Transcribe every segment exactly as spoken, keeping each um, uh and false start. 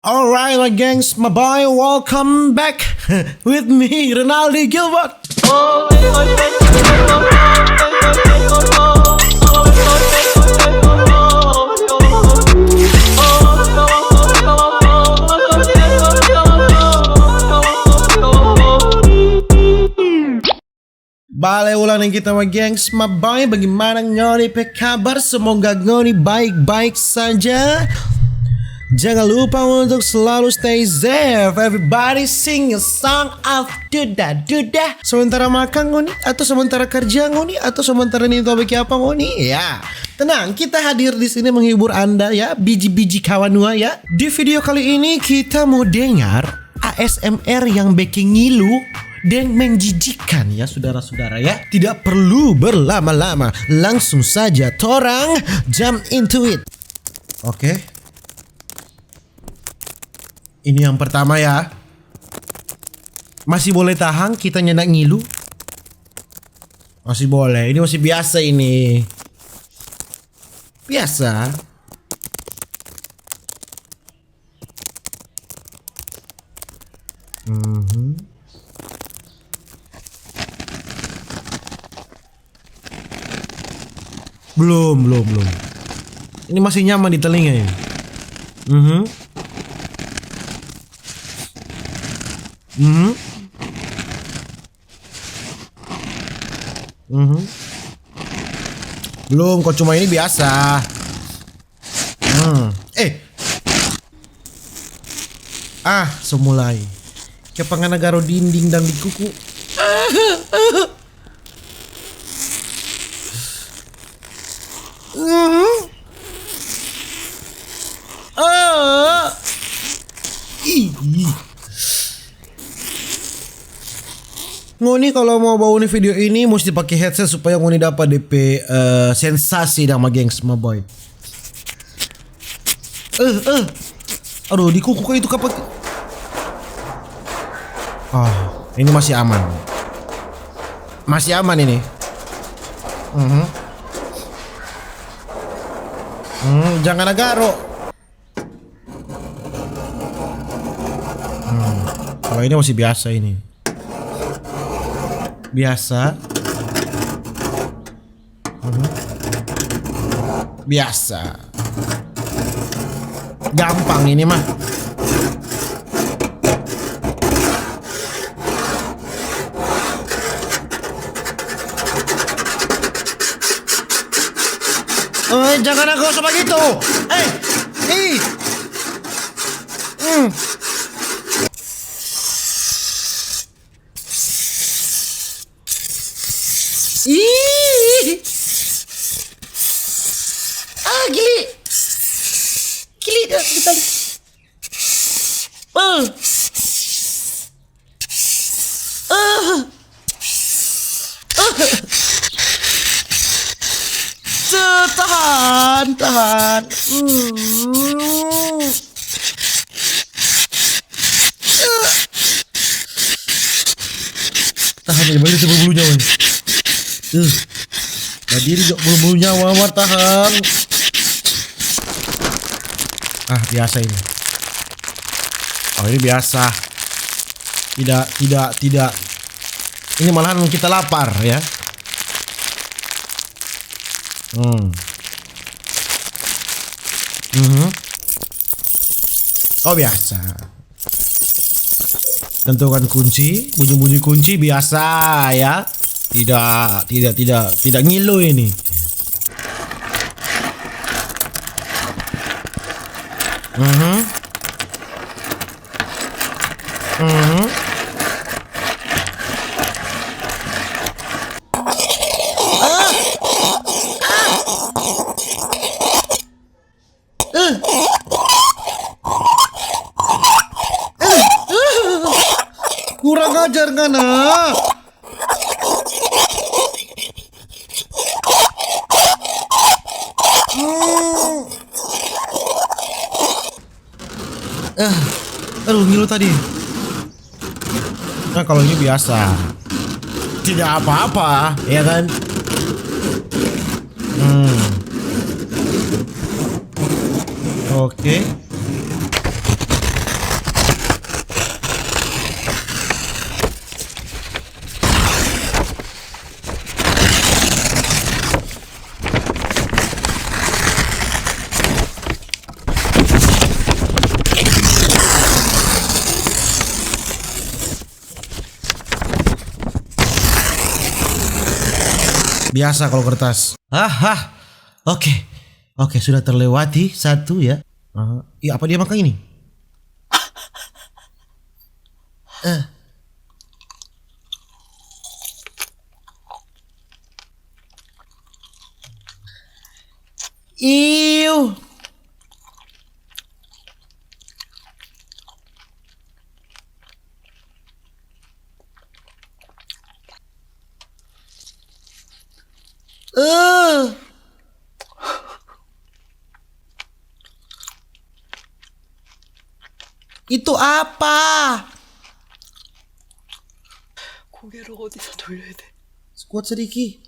Alright, my gengs, my boy, welcome back with me, Rinaldi Gilbert. Bale ulang deng kita, my gengs, my boy. Bagimana ngoni pe kabar? Semoga ngoni baik-baik saja. Jangan lupa untuk selalu stay safe. Everybody sing a song of duda duda. Sementara makang ngoni, atau sementara kerja ngoni, atau sementara nintu beking apa ngoni, ya, tenang, kita hadir di sini menghibur Anda, ya, biji-biji kawanua, ya. Di video kali ini kita mau dengar A S M R yang beking ngilu deng menjijikkan, ya, sudara-sudara, ya. Tidak perlu berlama-lama, langsung saja torang jump into it. Oke. Ini yang pertama, ya. Masih boleh tahang, kita nyanda ngilu. Masih boleh, ini masih biasa ini. Biasa. Mhm. Belum, belum, belum. Ini masih nyaman di telinga ini. Mhm. Mhm. Mhm. Belum, kok cuma ini biasa. Hmm. Eh. Ah, so mulai. Kiapa ngana garo dinding dan di kuku? Mhm. Ah. Ih. Ngoni kalo mo bauni video ini musti pake headset supaya ngoni dapa depe, eh, sensasi dang, my gengs, my boy. Eh, eh. Aduh, di kuku itu kapa. Ah, ini masih aman. Masih aman ini. Mhm. Hmm, jangan agaro. Hmm, kalau ini masih biasa ini. Biasa. Mhm. Biasa. Gampang ini mah. Eh, jangan gosok begitu. Eh, ih. Hmm. Ih. Ah, gili. Gili, dah, di tali. Eh. Eh. Eh. Tuh, tahan, tahan. Hmm. Tahan ya, balik tu bulu nyawa ni. Uh. Badiri jo bulu-bulu nyawa, mar tahan. Ah, biasa ini. Oh, ini biasa. Tidak, tidak, tidak. Ini malahan kita lapar, ya. Hmm. Mhm. Oh, biasa. Gantungan kunci, bunyi-bunyi kunci biasa, ya. Tidak, tidak, tidak, tidak ngilu ini. Mhm. Mhm. Kurang ajar ngana. Hmm. Eh, aduh, ngilu tadi. Nah, kalau ini biasa. Tidak apa-apa, ya kan? Hmm. Oke. Biasa kalau kertas. Aha. Oke. Oke, sudah terlewati satu ya. Ah, iya, apa dia makan ini? Eh. Iu. Eh. Itu apa? 焦げるおじさん、トイレで。 Kuat sedikit.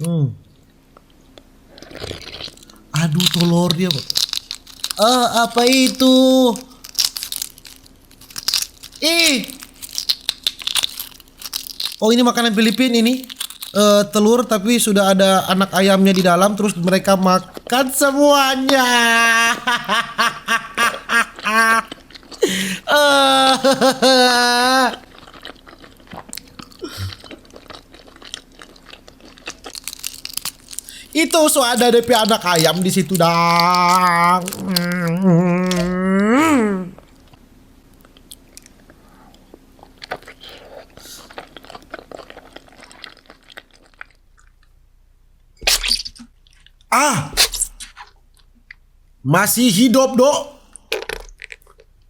Hmm. Aduh, telur dia, Pak. Ah, apa itu? Ih. Oh, ini makanan Filipin ini. Eh, telur, tapi sudah ada anak ayamnya di dalam, terus mereka makan semuanya. Eh. Itu so ada depe anak ayam di situ, dang. Ah! Masih hidup, do.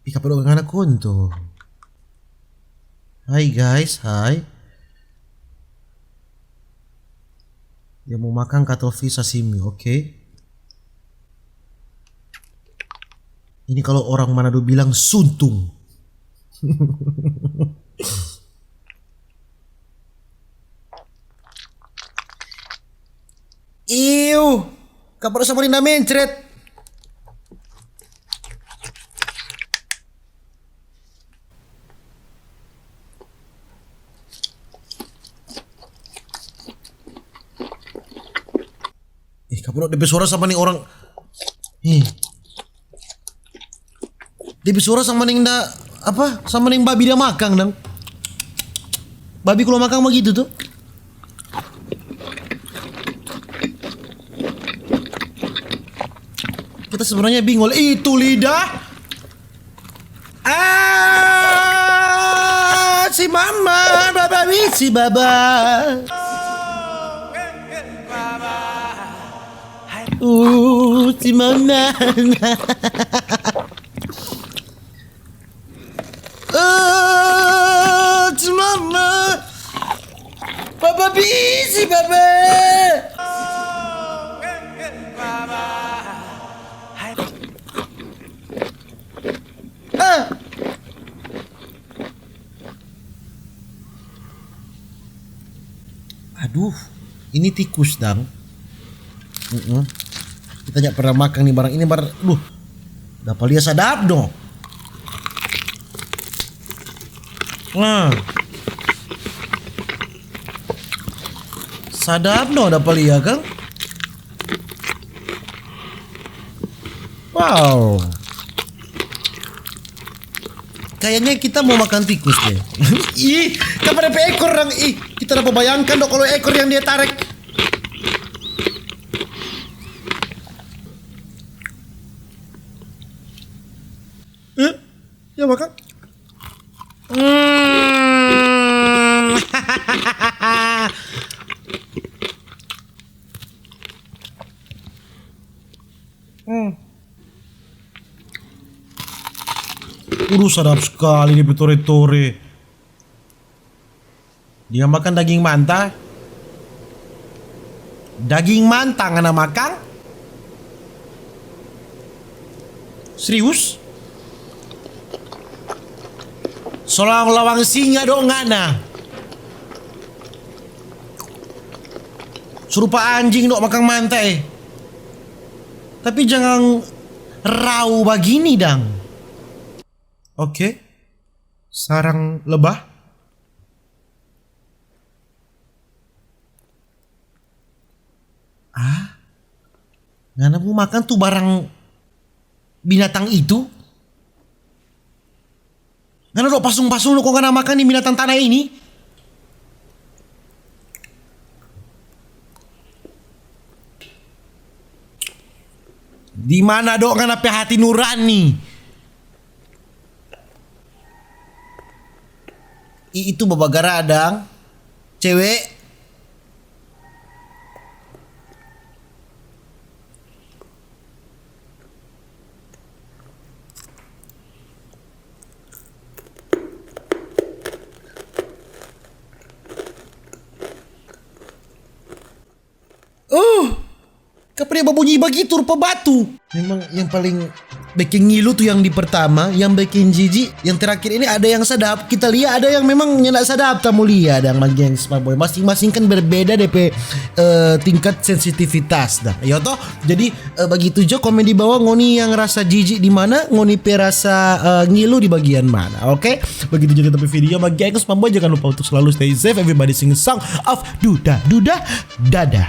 Ih, kapa do ngana konto? Hai, guys, hai. Dia mau makan cuttlefish sashimi, oke. Ini kalau orang Manado bilang suntung. Iu, kapa do sama ninda mencret? Ih, kapa do depe suara sama ning orang. Ih. Depe suara sama ning da, apa? Sama ning babi da makang, dang. Babi kalau makang bagitu tu. Kita sebenarnya bingung. Itu lidah. Ah, si mama, baba, wi, si baba. Uh, si mama. Ah, si mama. Baba, bisi, baba. Ah. Aduh, ini tikus, dang. Mm-mm. Kita nyak pernah makang ni barang ini, bar-, duh. Dapa lia sadap, no. Nah. Sadap, no, dapa lia, kang. Wow. Kayaknya kita mau makan tikus deh. Ih, kapa depe ekor, dang? Ih, kita dapa bayangkan do kalau ekor yang dia tarek. Eh, ya makan. Hmm. Hmm. Uduh, sadap skali depe tore-tore. Dia makan daging manta. Daging manta ngana makang? Serius? So lawang-lawang singa do ngana. Serupa anjing do makang manta, eh. Tapi jangan rau bagini, dang. Oke. Sarang lebah. Ah? Ngana mo makan tu barang binatang itu? Ngana do pasung-pasung do kong ngana makan ni binatang tanah ini? Di mana do ngana pe hati nurani? I, itu babagara dang. Cewek. Oh, kapa dia babunyi bagitu rupa batu? Memang yang paling bikin ngilu tuh yang di pertama, yang bikin jijik, yang terakhir ini ada yang sadap. Kita lihat ada yang memang nyanda sadap, tamu lihat yang gengs, my boy. Masing-masing kan berbeda depe eh, tingkat sensitivitas dah. Yo toh? Jadi eh, begitu jo komen di bawah ngoni yang rasa jijik di mana, ngoni pe rasa eh, ngilu di bagian mana. Oke? Begitu juga tapi video, my gengs, my boy. Jangan lupa untuk selalu stay safe. Everybody sing song of duda duda dada.